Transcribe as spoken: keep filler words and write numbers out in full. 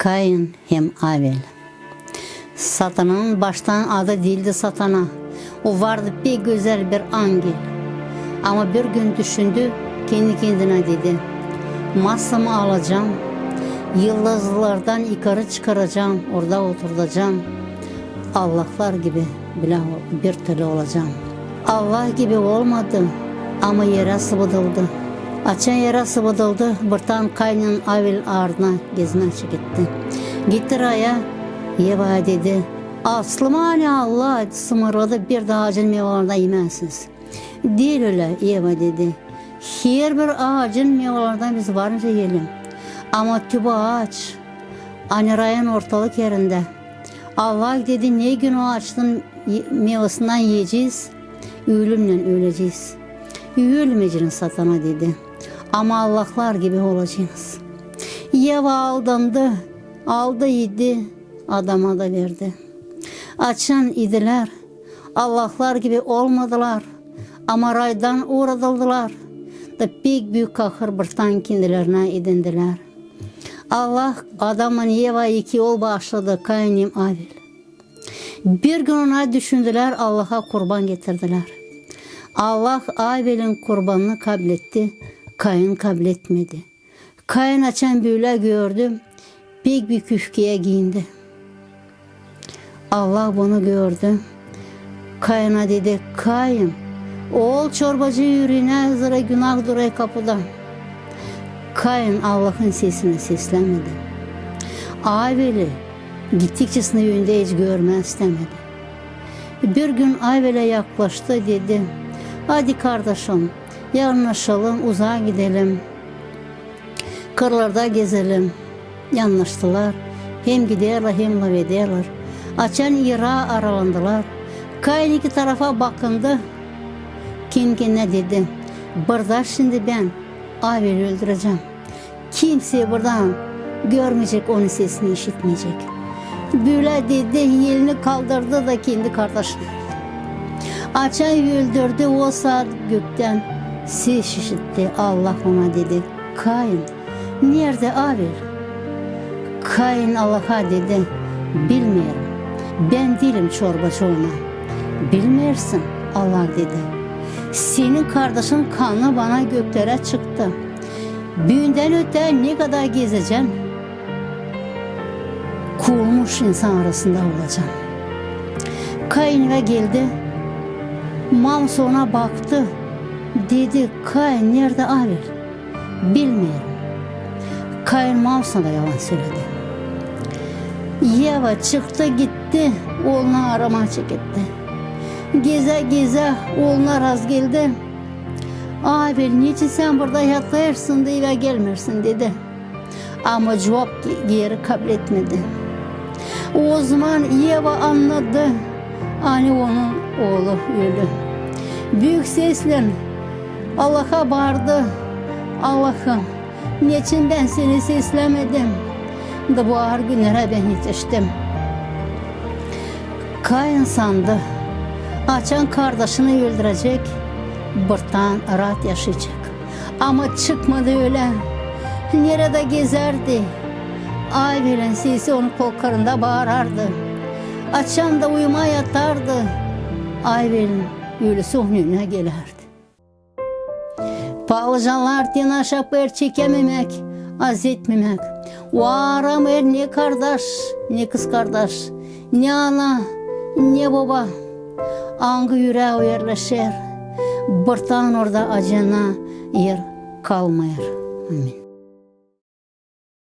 Kain hem Avel. Satananın baştan adı diildi Satana. O vardı pek gözäl bir angel. Ama bir gün düşündü, kendi kendinä dedi: "Masamı alacam, yıldızlardan yukarı çıkaracam, orada oturdacam. Allahlar gibi bilä bir türlü olacam." Allah gibi olmadı, ama erä sıvadıldı. Açan erä sıvadıldı, birdan Kain Avel ardına gezmää çeketti. Gitti raya, Evaya dedi: "Aslında mı Allah sımırladı, bir dä aacın mevalarından imäzsiniz?" "Diil ölä, Eva," dedi. "Herbir aacın mevalarından biz varınca iyelim. Ama tübü aaç, ani rayın ortalık erindä. Allah dedi, ne gün o aacın mevasından iyecez, ölümnän ölecez. Ölmeyeceniz, Satana dedi. Ama Allahlar gibi olacenız." Eva aldandı, aldı, edi, adama da verdi. Açan idilär, Allahlar gibi olmadılar, ama raydan uradıldılar da pek büük kahır birdan kendilerinä edindilär. Allah adamnan Eva iki ool baaşladı, Kain hem Avel. Bir gün ona düşündülär, Allaha kurban getirdilär. Allah Avelin kurbanını kabletti, Kain kabletmedi. Kain açan bölä gördü, pek büük üfkeyä giindi. Allah bunu gördü. Kaina dedi: "Kain, ool çorbacı üürenä, zerä günah durêr kapuda." Kain Allahın sesinä seslämedi. Aveli gittikçesini öndä hiç görmää istämedi. Bir gün Avelä yaklaştı, dedi: "Hadi, kardaşım, yanaşalım, uzaa gidelim. Kırlarda gezelim." Yanaştılar, hem giderlär, hem lafederlär. Açan iraa aralandılar, Kain iki tarafa bakındı, kendi-kendinä dedi: "Burada şindi bän Aveli öldürecäm. Kimsey burada görmeyecek, onun sesini işitmeyecek." Bölä dedi, elini kaldırdı da kendi kardaşını. Açan öldürdü, o saat göktän ses işitti. Allah ona dedi: "Kain, neredä Avel?" Kain Allaha dedi: "Bilmeerim. Bän diilim çorbacı ona." "Bilmeersin," Allah dedi. "Senin kardaşın kanı bana göklerä çıktı. Büündän ötää ne kadar gezecän, kovulmuş insan arasında olacaan." Kain evä geldi. Mamusu ona baktı. Dedi: "Kain, neredä Avel?" "Bilmeerim." Kain mamusuna da yalan söledi. Eva çıktı, gitti, oolunu aramaa çeketti. Gezä-gezä ooluna rast geldi. "Avel, neçin sän burada yatêrsın da evä gelmeersin?" dedi. Ama cuvap ge-, geeri kabletmedi. Ozaman Eva annadı, ani onun oolu ölü. Büük seslän Allaha baardı: "Allahım, neçin bän seni seslämedim da bu aar günnerä bän etiştim?" Kain sandı, açan kardaşını öldürecek, birtaan raat yaşayacek. Ama çıkmadı ölä. Neredä gezärdi, Avelin sesi onun kulaklarında baarardı. Açan da uyumaa yatardı, Avelin ölüsü onun önünä gelärdi. Paalıcanlar, te naşa pär çekämemäk, azetmemäk. O aaramêêr ne kardaş, ne kızkardaş, ne ana, ne boba. Angı ürää o erleşer, birtaan orada acıyana er kalmêêr. Amin.